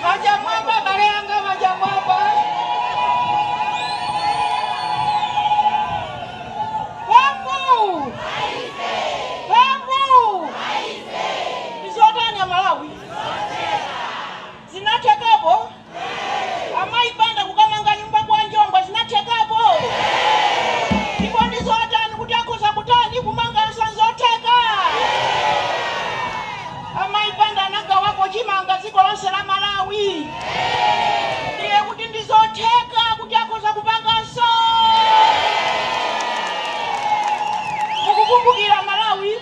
Manja mwamba, abale anga, manja mwamba. Pambu! Pambu! Ndizotani, Amalawi? Zinathekapo? Amayi Banda kukamanga nyumba kwa Njombwa, zinathekapo? Ndipo ndizotani kuti akhoza kutani? Kumanganso, nzotheka. Amayi Banda anagawako chimanga dziko lonse la Malawi, ndiye kuti ndizotheka kuti akhoza kupanganso. Mukukumbukira, Malawi,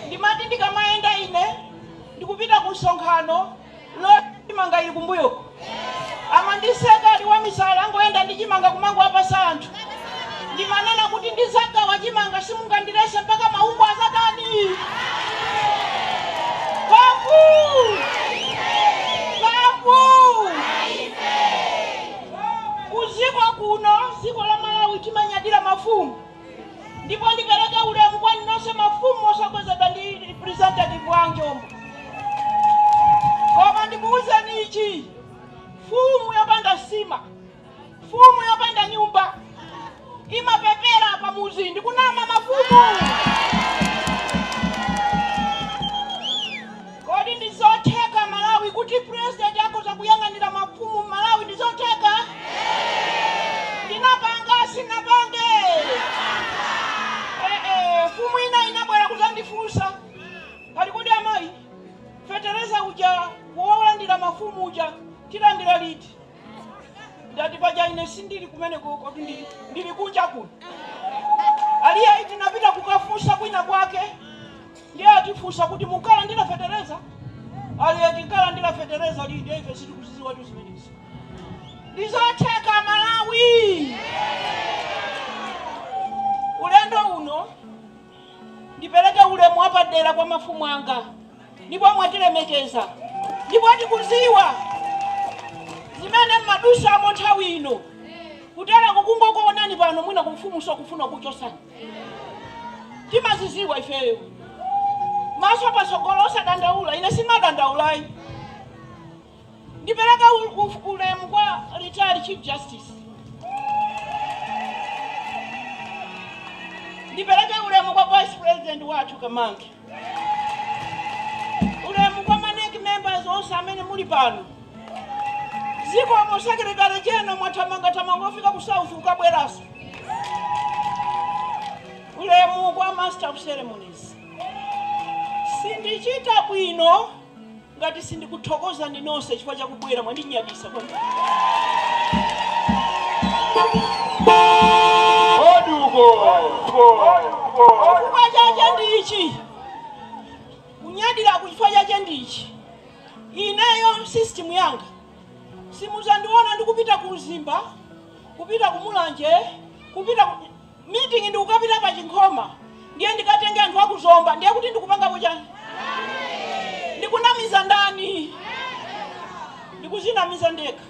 ndimati ndikamayenda ine ndikupita ku msonkhano, lo chimanga ili kumbuyoko, amandiseka, ali wamisala, angoyenda ndi chimanga kumangowapasa anthu. Ndimanena kuti ndizagawa chimanga, simungandilese mpaka maungu azatani. Papu papu kuziko kuno, dziko la Malawi, timanyadira mafumu, ndipo ndipereke ulemu kwa nonse mafumu osogozedwa ndi representative wa Njombo. Koma ndikuwuzeni ichi, mfumu yopanda sima, mfumu yopanda nyumba imapepera pamuzi. Ndikunama, mafumu? Kodi ndizotheka, Malawi, kuti president akhoza kuyang'anira mafumu Malawi? Ndizotheka? Ndinapanga, sinapange? Eh, mfumu ina inabwera kuzandifunsa pali kodi, amayi, fetereza uja wolandira mafumu uja tilandira liti? Ndati paja ine sindili kumene koti ndili kunja kuno. Aliye tinapita kukafunsa kwina kwake, ndiye atifunsa kuti mukalandira fetereza? Aliye tinkalandira fetereza liti? Ife sitikuzidziwa tu zimenezi. Ndizotheka, Malawi. Ulendo uno ndipereke ulemu wapadera kwa mafumu anga, ndipo mwatilemekeza, ndipo tikuziwa zimene mmadusamo nthawi ino. Kuterako kungokuonani pano, mwina kumfumu sokufuna kuchosani, timaziziwa ifeyo. Maso pasogolo, osadandaula. Ine simadandaulayi. Ndipereka ulemu kwa retired Chief Justice, ndipereke ulemu kwa Vice President wathu Kamange, ulemu kwa ma NEC members onse amene muli pano. Zikomo, Secretary General, mwathamangathamanga ofika ku South ukabweraso. Ulemu kwa master of ceremonies. Sindichita bwino ngati sindikuthokozani nonse chifukwa chakubwera. Mwandinyadisa kwambiri. Oduko. Chifukwa chache ndichi, kunyadira chifukwa chache ndichi, ineyo system yanga simuzandiona ndikupita ku Mzimba, kupita ku Mulanje, kupita ku meeting, ndikukapita pa Chinkhoma, ndiye ndikatenge anthu akuzomba. Ndiye kuti ndikupangapo chani? Ndikunamiza ndani? Ndikuzinamiza ndekha.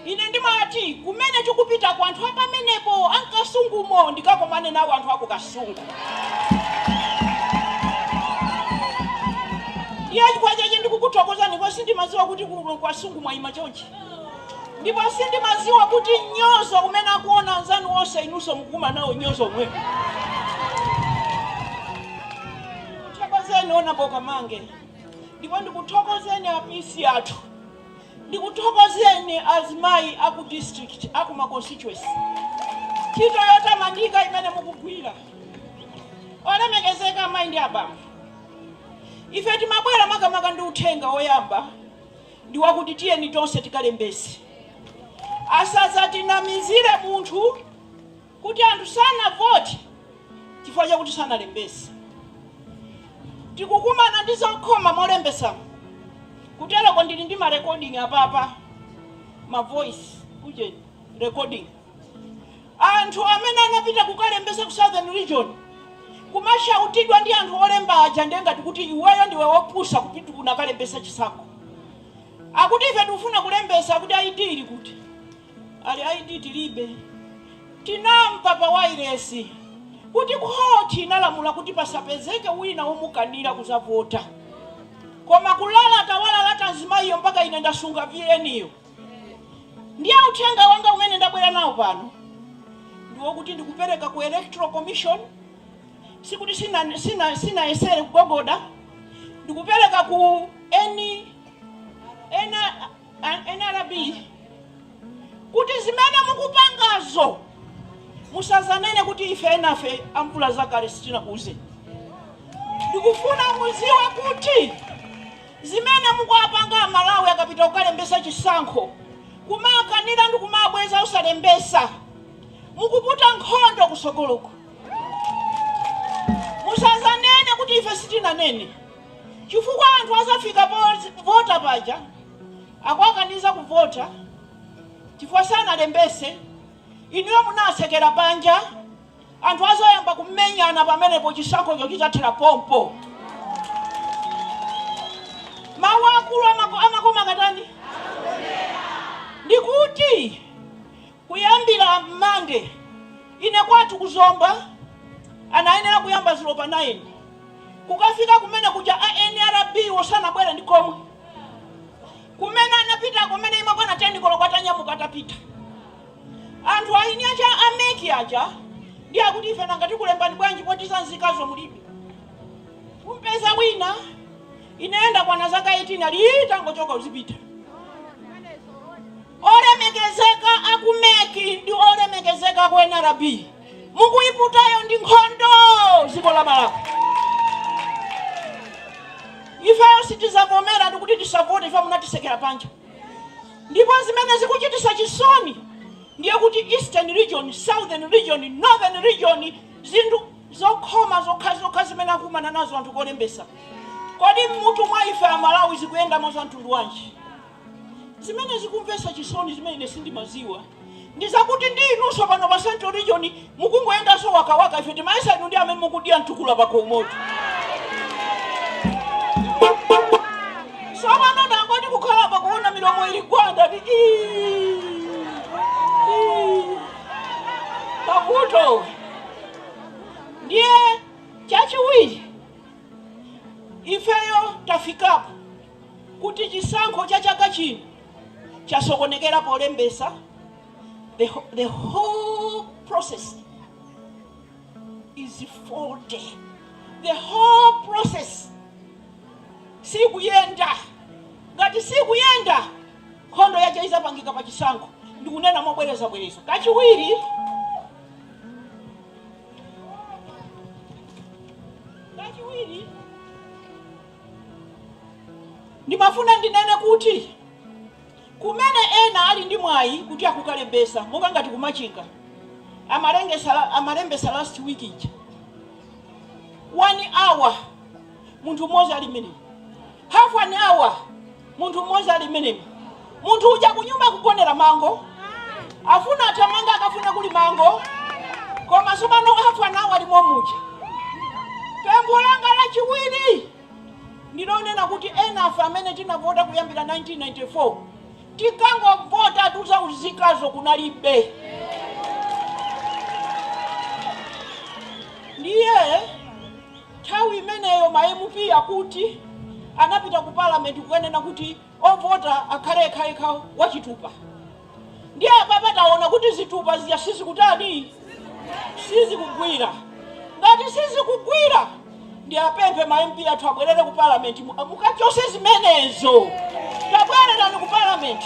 Ine ndimati kumene tikupita ku anthu apamenepo ankasungumo, ndikakomane nawo anthu aku Kasungu. Ndiye chifukwa chache ndikukuthokozani, kwa sindimaziwa kuti ku Kasungu mwayima chonchi, ndipo sindimaziwa kuti nyozo umene akuona anzanu onse, inunso mukuma nawo nyozo omwewo. Ndikuthokozeni, Honorable Kamange, ndipo ndikuthokozeni apisi athu, ndikuthokozeni azimayi aku district, aku ma constituency, ntchito yotamandika imene mukugwira. Olemekezeka amayi ndi abambo, ife timabwera makamaka ndi uthenga woyamba ndi wakuti tiyeni tonse tikalembese. Asazatinamizire munthu kuti anthu sanavote chifukwa chakuti sanalembese. Tikukumana ndi zokhoma molembesamo. Kutereko ndili ndi ma recording apapa, ma voice uje recording, anthu amene anapita kukalembesa ku Southern Region kumashautidwa ndi anthu olemba aja, ndiye ngati kuti iweyo ndiwe wopusa kupita unakalembesa chisankho. Akuti ife tikufuna kulembesa, akuti ID ili kuti? Ali ID tilibe. Tinamva pa wairesi kuti khoti inalamula kuti pasapezeke wina womukanira kuzavota, koma kulalata walalata. mzimayiyo mpaka ine ndasunga VN iyo. Ndiye uthenga wanga umene ndabwera nawo pano ndiwokuti ndikupereka ku Electoral Commission, sikuti sinayesere kugogoda. Ndikupereka ku NRB kuti zimene mukupangazo musazanene kuti ife enafe amvula zakale sitinakuze. Ndikufuna muziwe kuti zimene mukuapanga Amalawi akapita kukalembesa chisankho, kumakanira ndi kumabweza usalembesa, mukuputa nkhondo kusogoloko. Musazanene kuti ife sitinanene, chifukwa anthu azafika povota paja akuakaniza kuvota chifukwa sanalembese. Inuyo munasekera panja, anthu azayamba kumenyana pamenepo, chisankhocho chidzathera pompo. Mawu akulu amakoma katani. Ndikuti kuyambira Mande, ine kwathu kuzomba anayenera kuyamba zulo pa 9, kukafika kumene kuja a NRB wosanabwere ndi komwe kumene anapita, kumene imakwana 10 koloko atanyamuka atapita. Anthu aini acha a MEC aja ndi akuti, "Ife nanga tikulembani bwanji poti za nzikazo mulibe?" Kumpeza wina, ineyenda kwana zaka 18, ali tangochoka uzipita. Olemekezeka aku MEC ndi olemekezeka aku NRB, mukuyiputayo ndi nkhondo dziko la Malawi. Ifeyo sitizavomera ndikuti tisavote ife munatisekera panja. Ndipo zimene zikuchitisa chisoni ndiye kuti Eastern Region, Southern Region, Northern Region, zinthu zokhoma zokhazokha zimene akumana nazo anthu kolembesa. Kodi mmutu mwa ife Amalawi zikuyendamo za mtundu wanji? Zimene zikumvetsa chisoni, zimene ine sindimaziwa, ndi zakuti ndi inunso pano pa Central Region mukungoyendanso wakawaka. Ife timayesa inu ndi amene mukudya mtukula pa khomoto. Tsopano ndangoti kukhala pa kuona milomo ili gwanda ndi ii, ii, pavuto. Ndiye chachiwiri, ifeyo tafikapo kuti chisankho cha chaka chino chasokonekera polembesa. The whole process is faulty, the whole process sikuyenda. Ngati sikuyenda, nkhondo yache izapangika pa chisankho. Ndikunena mobwerezabwereza kachiwiri. Kachiwiri, ndimafuna ndinene kuti kumene ena ali ndi mwayi kuti akukalembesa, monga ngati kumachinga amalembesa last week ija, one hour munthu mmodzi ali mmenemo, half an hour munthu mmodzi ali mmenemo. Munthu uja kunyumba kugonera mango, afuna athamanga akafuna kuli mango, koma tsopano half an hour limo muja. Pempho langa lachiwiri ndilonena kuti ena afe amene tinavota kuyambira 1994, tikangovota tuzauzikazo kunalibe. Ndiye nthawi imeneyo ma MP akuti anapita ku Parliament kukanena kuti ovota akhale yekhayekha wachitupa. Ndiye apapa taona kuti zitupa zija sizikutani, sizikugwira. Ngati sizikugwira, ndi apemphe ma MP athu abwerere ku Parliament, mukachose zimenezo. Tabwererani ku Parliament,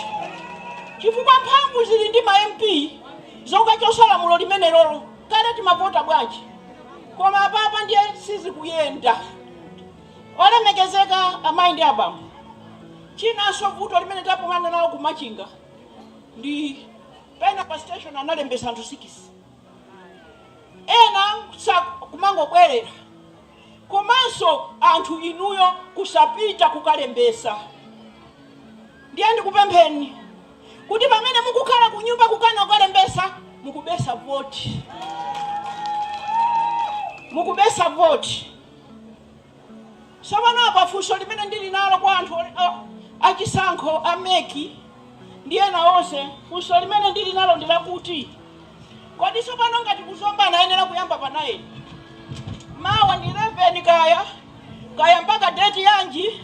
chifukwa mphamvu zili ndi ma MP zokachosa lamulo limenelolo. Kale timavota bwanji? Koma apapa ndiye sizikuyenda. Olemekezeka amayi ndi abambo, chinanso vuto limene takumana nalo kumachinga ndi pena pa station analembesa anthu 6, ena kumangobwerera, komanso anthu inuyo kusapita kukalembesa. Ndiye ndikupempheni kuti pamene mukukhala kunyumba kukana kukalembesa, mukubesa voti, mukubesa voti. Tsopano apa funso limene ndili nalo kwa anthu achisankho, a MEC ndi ena onse, funso limene ndili nalo ndi lakuti, kodi tsopano ngati kuzomba anayenera kuyamba pa 9, mawa ndi 11, kaya kaya mpaka date yanji?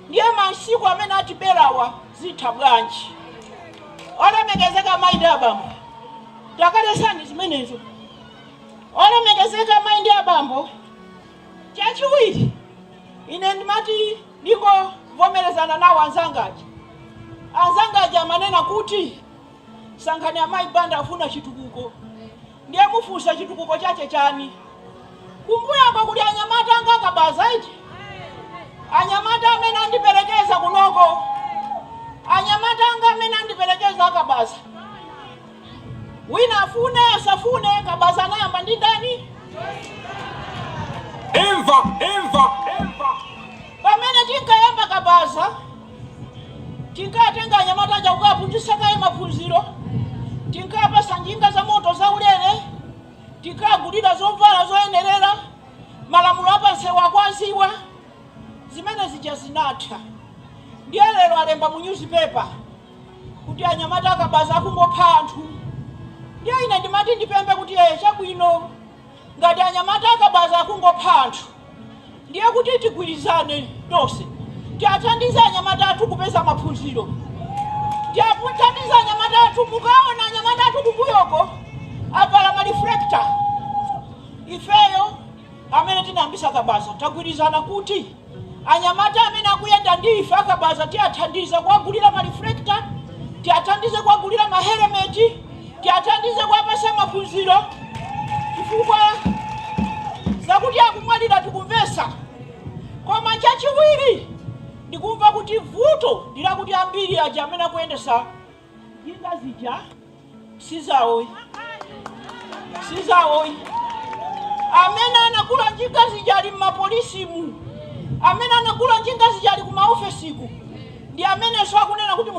Ndiye masiku amene atiberawa zitha bwanji? Olemekezeka amayi ndi abambo, takalesani zimenezo. Olemekezeka amayi ndi abambo, chachiwiri, ine ndimati ndingovomerezana nawo anzangaja. Anzangaja amanena kuti sankhani amayi Banda, afuna chitukuko. Ndiye mufunsa, chitukuko chache chani? Kumbuyako kuli anyamata anga akabaza iti, anyamata amene andiperekeza kunoko, anyamata anga amene andiperekeza akabaza. Wina afune asafune, kabaza anayamba ndi ndani? Imva, imva, imva. Pamene tinkayamba kabaza, tinkatenga anyamata aja kukaphunzitsa kaye maphunziro, tinkapasa njinga za moto zaulere, tinkagulira zovala zoyenerera, malamulo apansewu akwaziwa. Zimene zija zinatha. Ndiye lero alemba mu newspaper kuti anyamata akabaza akungopha anthu. Ndiye ine ndimati ndipembe kuti eye, chabwino, ngati anyamata akabaza akungopha anthu, ndiye kuti tigwirizane tonse, tiathandize anyamata athu kupeza maphunziro, tiathandize anyamata athu. Mukaona anyamata athu kumbuyoko avala ma reflector. Ifeyo amene tinayambisa kabaza tagwirizana kuti anyamata amene akuyenda ndi ife akabaza tiathandize kuwagulira ma reflector, tiathandize kuwagulira mahelemeti, tiathandize kuwapasa maphunziro, chifukwa zakuti akumwalira tikumvesa. Koma chachiwiri, ndikumva kuti vuto ndilakuti ambiri aja amene akuyendesa njinga zija sizawoyi, sizawoyi. Amene anagula njinga zija ali mmapolisimu, amene anagula njinga zija ali kumaofesiku, ndi amenenso akunena kuti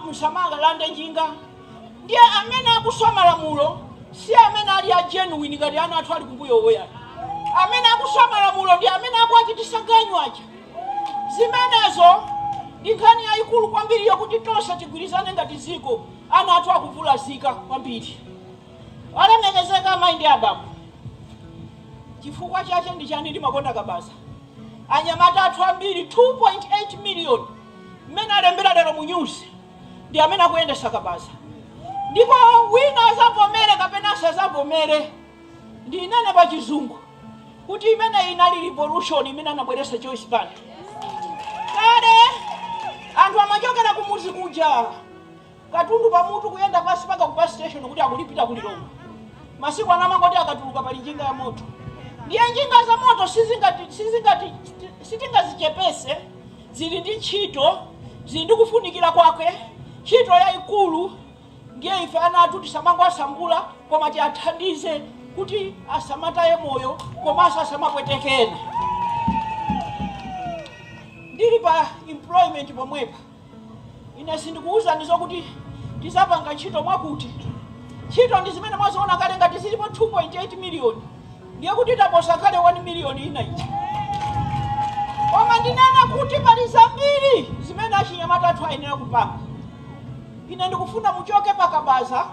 musamalande njinga. Ndiye amene akuswa malamulo si amene ali a genuine ngati ana athu ali kumbuyo woyani. Amene akuswa malamulo ndi amene akuachitisa ganyu aja. Zimenezo ndi nkhani yayikulu kwambiri yokuti tonse tigwirizane ngati ziko. Ana athu akuvulazika kwambiri. Olemekezeka amayi ndi abambo, chifukwa chache ndi chani ndimakonda kabaza? Anyamata athu ambiri, 2.8 million mmene alembera lero mu news, ndi amene akuyendesa kabaza. Ndipo wina azavomere kapena asazavomere, ndinene pa Chizungu kuti imene inali revolution imene anabweresa Joyce Banda. Kale anthu amachokera kumuzi kuja, katundu pamutu, kuyenda pasi paka ku bus station kuti akulipita kulilongwe. Masiku anamangoti akatuluka pali njinga ya moto. Ndiye njinga za moto sizingati sitingazichepese. Zili ndi ntchito, zili ndi kufunikira kwake, ntchito yayikulu. Ndiye ife ana athu tisamangowasambula, koma tiathandize kuti asamataye moyo komanso asamapwetekene. Ndili pa employment pomwepa, ine sindikuwuzani zokuti tizapanga ntchito mwakuti. Ntchito ndi zimene mwaziona kale. Ngati zilipo 2.8 million, ndiye kuti taposa kale 1 million ina ija. Koma ndinena kuti pali zambiri zimene achinyamata athu ayenera kupanga. Ine ndikufuna muchoke pakabaza,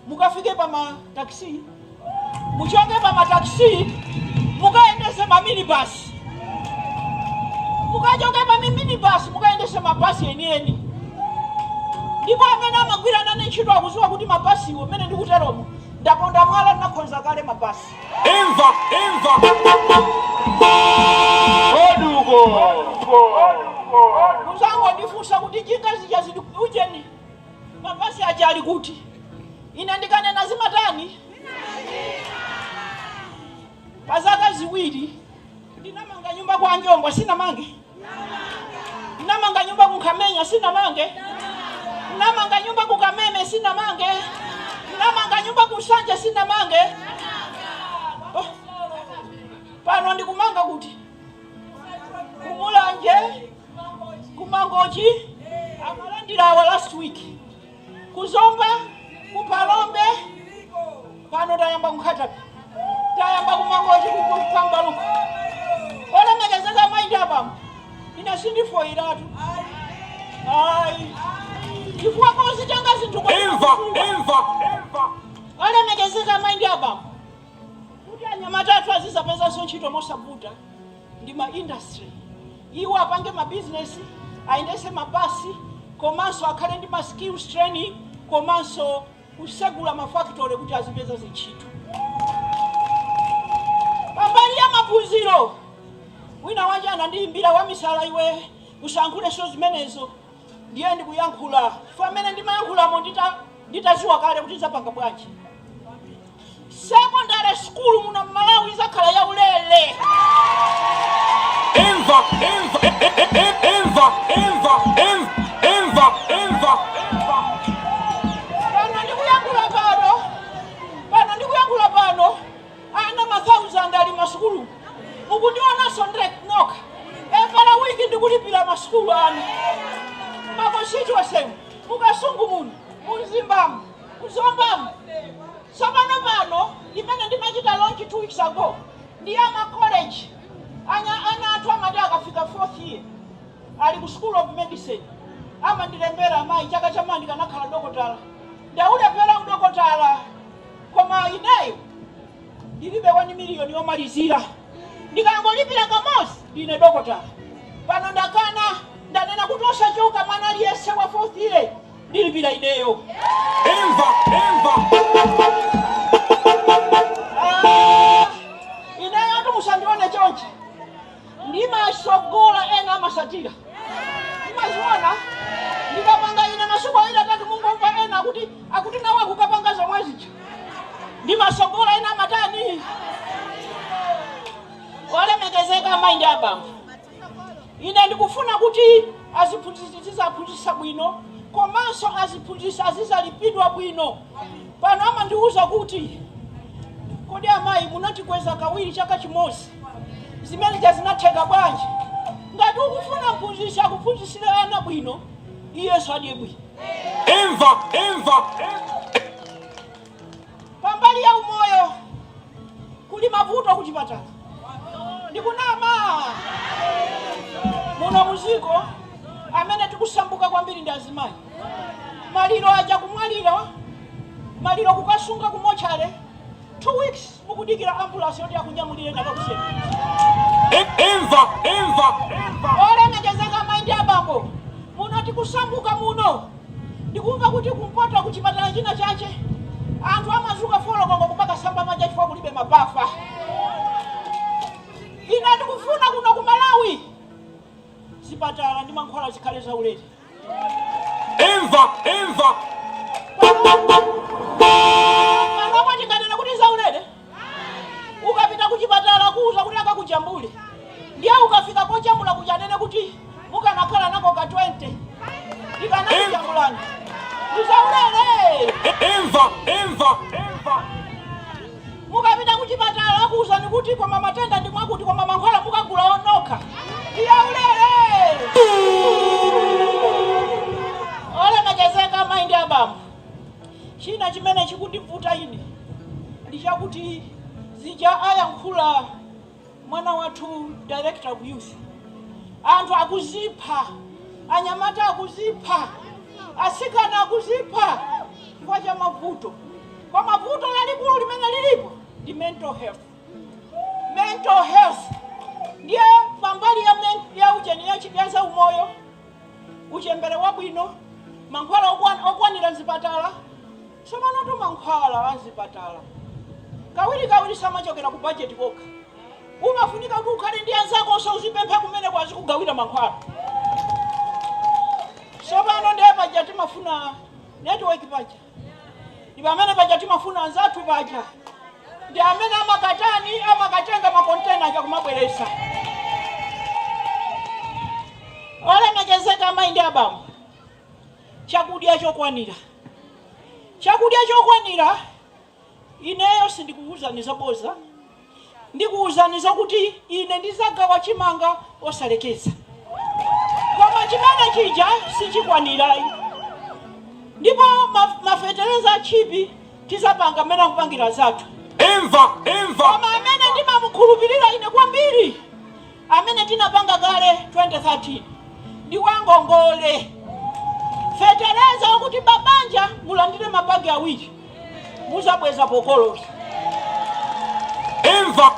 mukafike pa mataxi, muchoke pa mataxi, mukayendese maminibus, mukachoke pa minibus, mukayendese mabasi enieni. Ndipo amene amagwira nane ntchito akuziwa kuti mabasiwo mmene ndikuteromo, ndaponda mwala, ndinakhonza kale mabasi. Imva, imva. Oduko. Muzangondifunsa kuti njinga zija zili ujeni, mabasi aja ali kuti? Ine ndikanena zimatani? Pa zaka 2 ndinamanga nyumba kwa Njongwa, sinamange? Ndinamanga nyumba ku Nkhamenya, sinamange? Ndinamanga nyumba ku Kameme, sinamange? Ndinamanga nyumba ku Nsanje, sinamange? Oh. Pano ndikumanga kuti kumulanje, kumangochi amalandira awa last week, kuzomba, kupalombe. Pano tayamba kunkhatabe, tayamba kumangochi, kupambaluko. Olemekezeka amayi ndi abambo, ine sindifoyiratu, ayi, chifukwa kozitenga zinthu kwa Imva, imva, imva. Olemekezeka amayi ndi abambo, kuti anyamata athu azizapezanso ntchito mosavuta ndi ma industry. Iwo apange mabizinesi, ayendese mabasi, komanso akhale ndi ma skills training, komanso kusegula mafactory kuti azipeza zintchito. Pambali ya maphunziro, wina wache anandiyimbira, "Wamisala iwe, usayankhulenso zimenezo." Ndiye ndikuyankhula chifukwa amene ndimayankhulamo nditaziwa kale kuti zapanga bwanji. Secondary school muno mMalawi izakhala yaulere. Imva, imva, imva, imva, imva, imva, imva. Pano ndikuyankhula pano, pano ndikuyankhula pano, ana ma 1000 ali masukulu. Mukundionanso nokha, every week ndikulipira masukulu anu ma constituency, muKasungu muno, muMzimbamu, muZombamu. Tsopano pano imene ndimachita launch 2 weeks ago ndi ama college. Ana athu amati akafika fourth year, ali ku School of Medicine, amandilembera, "Amayi, chaka chamawa ndikanakhala dokotala, ndaulephera udokotala, koma ineyo ndilibe 1 miliyoni yomalizira. Ndikangolipira kamodzi ndine dokotala." Pano ndakana, ndanena kuti osachoka mwana aliyense wa fourth year, ndilipira ineyo. Imva, imva. Ah, ineyo tu musandione chonchi, ndimasogola, ena amasatira. Imaziona ndikapanga ine masiku 2, 3, mungomva ena akuti nawo akukapanga zomwe zija. Ndimasogola, ena amatani. Olemekezeka amayi ndi abambo, ine ndikufuna kuti aziphunzitsi zizaphunzitsa bwino, komanso aziphunzitsi azizalipidwa bwino. Pano amandiwuza kuti, "Kodi amayi, munatikweza kawiri chaka chimodzi, zimene zinatheka bwanji?" Ngati ukufuna mphunzitsi akuphunzitsire ana bwino, iyenso adye bwino. Imva, imva. Pambali ya umoyo kuli mavuto kuchipatala. Ndikunama? Muno muziko amene tikusambuka kwambiri ndi azimayi. Maliro aja, kumwalira, maliro kukasunga ku mortuary 2 weeks, mukudikira ambulance yoti akunyamulire nakakuseka. Imva, imva, imva. Olemekezeka amayi ndi abambo, muno tikusambuka muno. Ndikumva kuti kumpoto kuchipatala china chache anthu amazuka 4 koloko kumakasamba manja chifukwa kulibe mabafa. Ine ndikufuna kuno ku Malawi zipatala ndi mankhwala zikhale zaulere. Imva, imva. Panopo tinganena kuti zaulere? Ukapita kuchipatala kuuza kuti akakujambule, ndiye ukafika kojambula kuja anene kuti mukanakhala nako ka 20 ikanakujambulani. Ndizaulere? Imva, imva, imva. Mukapita kuchipatala akuwuzani kuti koma matenda ndi mwakuti, koma mankhwala mukagula nokha. Iyaulere? Olemekezeka amayi ndi abambo, china chimene chikundivuta ine ndi chakuti zija ayankhula mwana wathu, director of youth, anthu akuzipha, anyamata akuzipha, asikana akuzipha chifukwa cha mavuto. Koma vuto lalikulu limene lilipo ndi mental health. Mental health ndiye pambali ya ucheni ya zaumoyo, uchembere wabwino, mankhwala okwanira mzipatala. Tsopano tu mankhwala a mzipatala kawiri kawiri samachokera ku bajeti kokha. Umafunika kuti ukhale ndi anzako onse, uzipempha kumene kwazikugawira mankhwala. Tsopano ndiye paja timafuna network paja, ndi pamene paja timafuna anzathu paja, ndi amene amakatani, amakatenga makontena aja kumabweresa. Olemekezeka amayi ndi abambo, chakudya chokwanira, chakudya chokwanira. Ineyo sindikuwuzani zaboza, ndikuwuzani zakuti ine ndizagawa chimanga osalekeza, koma chimene chija sichikwanirayi. Ndipo mafetereza a cheap tizapanga mmene akupangira zathu. Imva, imva. Koma amene ndimamukhulupirira ine kwambiri, amene tinapanga kale 2013, ndi wangongole fetereza wakuti babanja mulandire mabagi 2, muzabweza pokolola. Imva,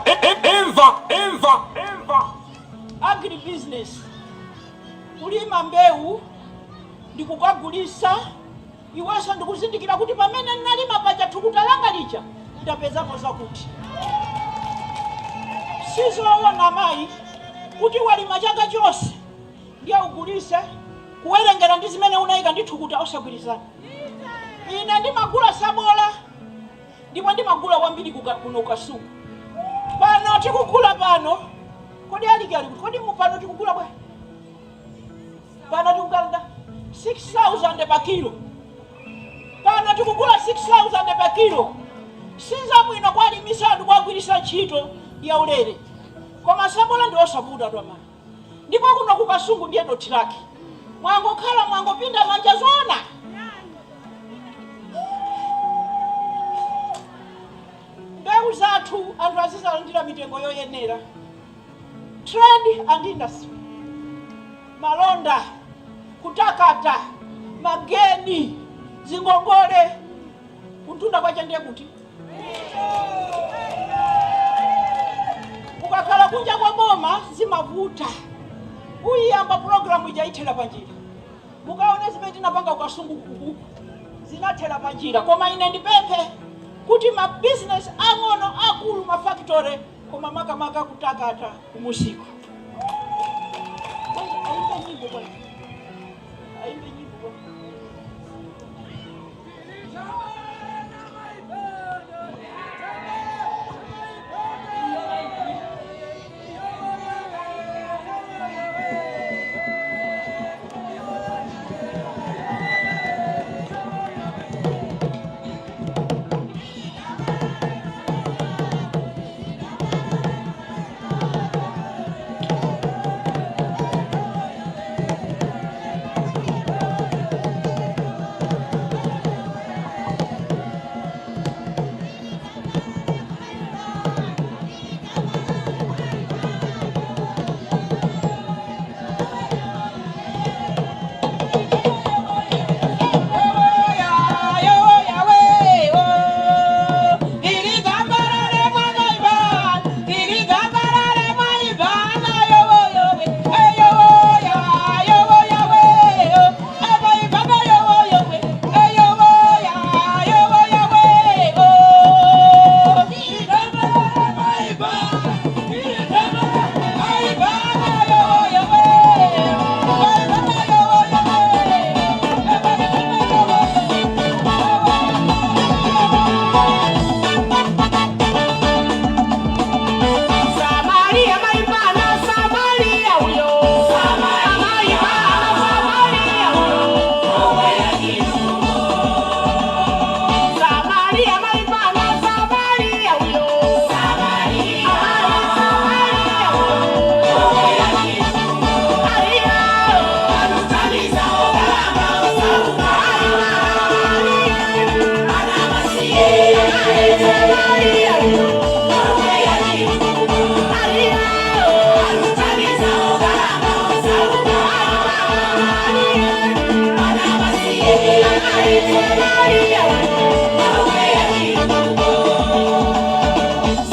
imva, imva, imva. Agribusiness. Kulima mbewu ndikukagulisa, iwenso ndikuzindikira kuti pamene ndinalima paja thukuta langa lija ndapezapo zakuti. Sizoona mayi kuti walima chaka chonse ndiye ugulise, kuwerengera ndi zimene unayika ndi thukuta osagwirizana. Ine ndimagula sabola ndipo ndimagula kwambiri kuno Kasungu. Pano tikugula pano, kodi aliki ali kuti? Kodi pano tikugula bwa? Pano tikugula 6,000 pa kilo. Pano tikugula 6,000 pa kilo. Sizabwino kwa alimisa anthu kuwagwiritsa ntchito ya ulere, koma sabola ndi osavuta twamani. Ndipo kuno ku Kasungu ndiye dothi lake, mwangokhala mwangopinda manja zona. Mbewu zathu anthu azizalandira mitengo yoyenera. Trade and industry, malonda, kutakata, mageni, zingongole, kuntunda kwacha ndiye kuti ukakhala kunja kwa boma zimavuta. Uyiyamba pulogalamu ija ithera panjira. Mukaone zimene tinapanga kuKasungu kuku zinathera panjira. Koma ine ndipemphe kuti mabizinesi ang'ono, akulu, mafactory, koma makamaka kutakata kumusiko. Aimbe nyimbo bwana, aimbe nyimbo bwana. Samaria maibana, Samaria uyo. Maibana, Samaria uyo. Samaria maibana, Samaria uyo. Samaria uyo. Aria. Samaria uyo.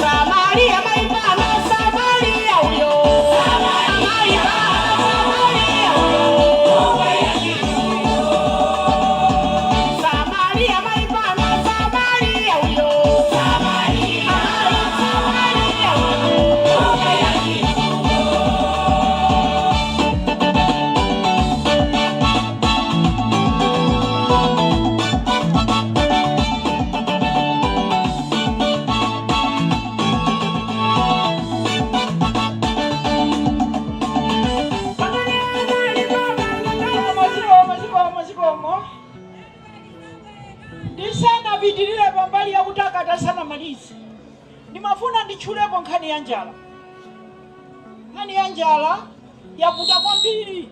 Samaria maibana, Samaria uyo. Maibana, Samaria uyo. Samaria maibana, Samaria uyo. Samaria uyo. Zikomo, zikomo, zikomo. Ndisanapitirire pambali yakutakata sanamalize, ndimafuna nditchulepo nkhani ya njala. Nkhani ya njala yavuta kwambiri,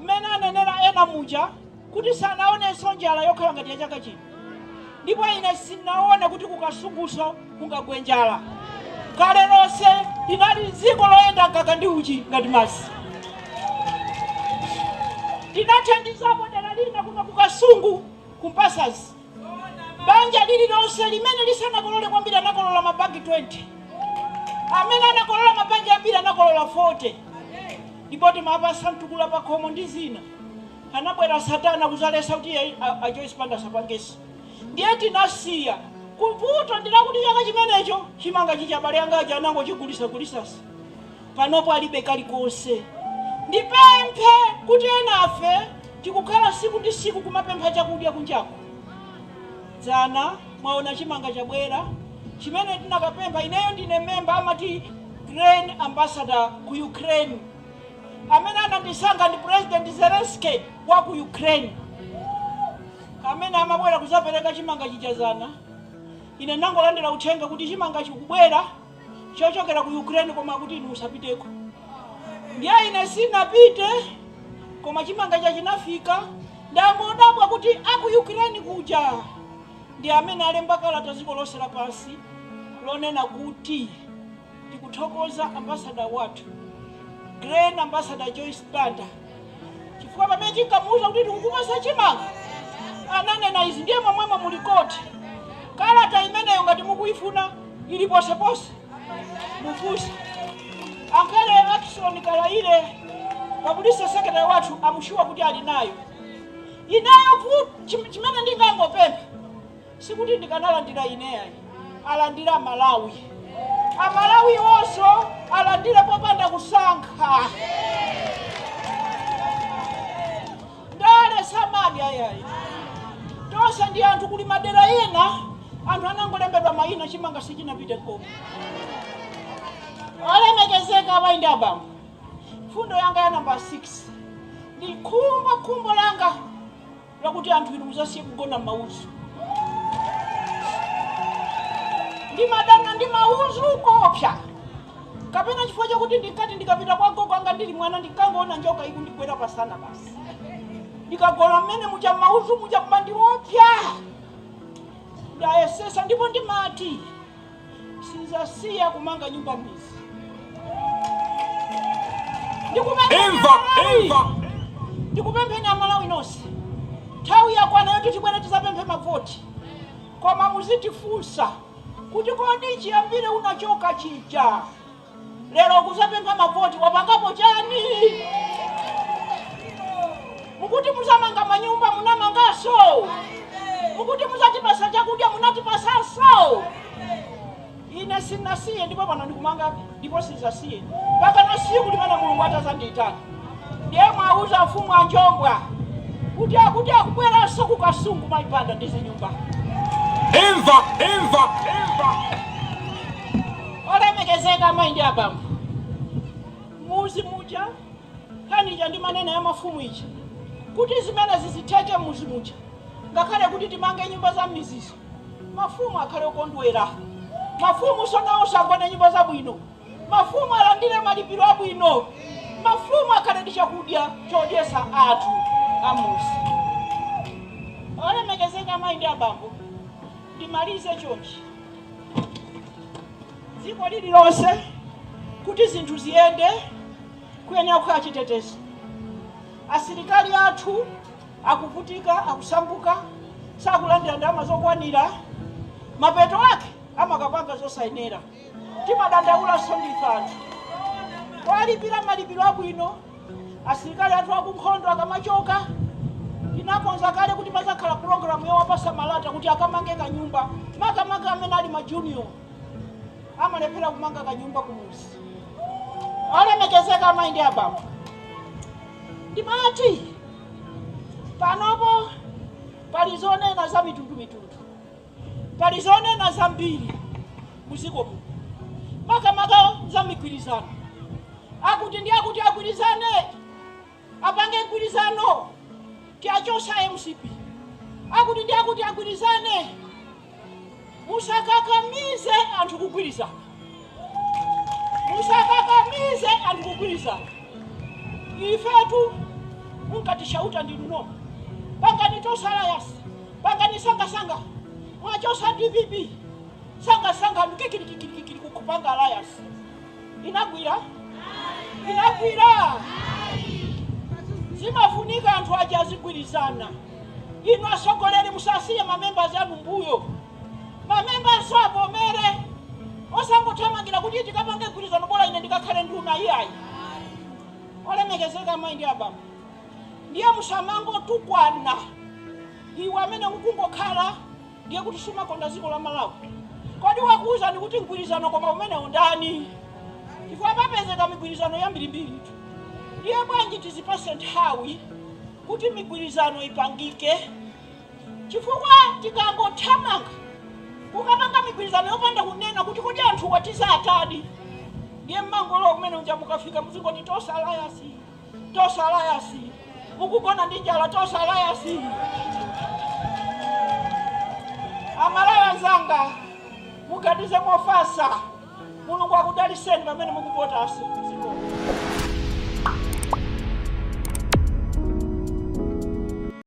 mmene anenera ena muja kuti sanaonenso njala yokhala ngati ya chaka chino. Ndipo ine sinaone kuti kuKasunguso kungagwe njala. Kale lonse linali dziko loyenda mkaka ndi uchi ngati masi. Tinathandizapo dera lina kuno kuKasungu, kuMpasazi. Banja lililonse limene lisanakolole kwambiri anakolola mabagi 20, amene anakolola mabagi ambiri anakolola 40. Ndipo timapasa mtukula pakhomo ndi zina. Anabwera satana kuzalesa kuti iye a Joyce Banda asapangenso. Ndiye tinasiya. Kuvuto ndilakuti chaka chimenecho chimanga chicha abale anga aja anangochigulisagulisa. Panopo alibe kalikonse. Ndipemphe kuti enafe tikukhala siku ndi siku kumapempha chakudya kunjako. Dzana mwaona chimanga chabwera chimene tinakapempha. Ineyo ndine memba amati Grain Ambassador ku Ukraine. Amene anandisankha ndi President Zelensky wa ku Ukraine. Amene amabwera kuzapereka chimanga chija dzana, ine nangolandira uthenga kuti chimanga chikubwera chochokera ku Ukraine, koma kuti inu musapiteko. Ndiye ine sinapite, koma chimanga cha chinafika. Ndangodabwa kuti aku Ukraine kuja ndi amene alemba kalata dziko lonse lapansi lonena kuti tikuthokoza ambassador wathu, Grain Ambassador Joyce Banda, chifukwa pamene tinkamuuza kuti tikukupasa chimanga ananena izi. Ndiye momwemo muli koti kalata imeneyo ngati mukuyifuna ili posepose, mufunse ankhale Ackson Kalaile, publicity secretary wathu, am sure kuti ali nayo. Ineyo chimene ndingangopempha, sikuti ndikanalandira ineyayi, alandira Amalawi. Amalawi onso alandire popanda kusankha. Ndale samadya yayi, tonse ndi anthu. Kuli madera ena anthu anangolembedwa mayina, chimanga sichinapite koma. Olemekezeka amayi ndi abambo, fundo yanga ya namba 6 ndi khumbo, khumbo langa lakuti anthu inu muzasiye kugona m'maudzu. Ndimadana ndi maudzu kopsa, kapena chifukwa chakuti ndinkati ndikapita kwa gogo anga ndili mwana, ndinkangoona njoka ikundigwera pasana basi. Ndikagona mmene muja m'maudzu muja kumandiopsa. Ndayesesa ndipo ndimati sinzasiya kumanga nyumba mizi. Imva, imva. Ndikupempheni Amalawi nonse, nthawi yakwana yoti tibwere tizapemphe mavoti, koma muzitifunsa kuti kodi chiyambire unachoka chija lero kuzapempha mavoti wapangapo chani? Mukuti muzamanga manyumba, munamangaso? Mukuti muzatipasa chakudya, munatipasanso? Ine sinasiye, ndipo pano ndikumangabe, ndipo sizasiye mpaka na siku limene Mulungu atazandiyitana. Ndiye mwauza mfumu anjombwa kuti akuti akubweranso ku Kasungu maipanda ndi zinyumba. Imva, imva, imva. Olemekezeka amayi ndi abambo, muzi muja nkhani ija ndi manena ya mafumu ija kuti zimene zizitheke muzi muja, ngakhale kuti timange nyumba za mizizo, mafumu akhale okondwera, mafumu sonawo sagone nyumba zabwino, mafumu alandire malipiro abwino, mafumu akhale ndi chakudya chodyesa anthu amuzi. Olemekezeka amayi ndi abambo, ndimalize chonchi: dziko lililonse kuti zinthu ziyende kuyenera kukhala chitetezo. Asilikali athu akuvutika, akusambuka, sakulandira ndalama zokwanira, mapeto ake amakapanga zosayenera. Timadandaula ndife anthu kwalipira malipiro abwino asilikali athu akunkhondo. Akamachoka, tinakonza kale kuti pazakhala pulogalamu yowapasa malata kuti akamange kanyumba, makamaka amene ali ma junior amalephera kumanga kanyumba kumuzi. Olemekezeka amayi ndi abambo, ndimati panopo pali zonena za mitundumitundu, pali zonena zambiri muziko muno, makamaka za migwirizano. Akuti ndi akuti agwirizane, apange mgwirizano tiachosa MCP. Akuti ndi akuti agwirizane. Musakakamize anthu kugwirizana, musakakamize anthu kugwirizana. Ifetu munkatishauta ndinu noma, pangani Tonse Alliance, pangani sangasanga, mwachosa DPP, sangasanga anthu kikirikikirikiri kupanga alliance. Inagwira? Inagwira? Zimafunika anthu aja azigwirizana. Inu atsogoleri, musasiye mamembers anu mbuyo, mamembers avomere, osangothamangira kuti tikapange mgwirizano, bola ine ndikakhale nduna. Iyayi. Olemekezeka amayi ndi abambo, ndiye musamangotukwana. Iwe amene ukungokhala, ndiye kuti sumakonda dziko la Malawi. Kodi wakuwuzani kuti mgwirizano koma umenewu ndani? Chifukwa papezeka migwirizano yambirimbiri. Ndiye bwanji tizipase nthawi kuti migwirizano ipangike? Chifukwa tikangothamanga kukapanga migwirizano yopanda kunena kuti kodi anthu watizatani, ndiye mmangolowa kumene uja, mukafika muzingoti Tonse Alliance, Tonse Alliance, mukugona ndi njala, Tonse Alliance. Amalawi anzanga, muganize mofatsa. Mulungu akudaliseni pamene mukuvotanso.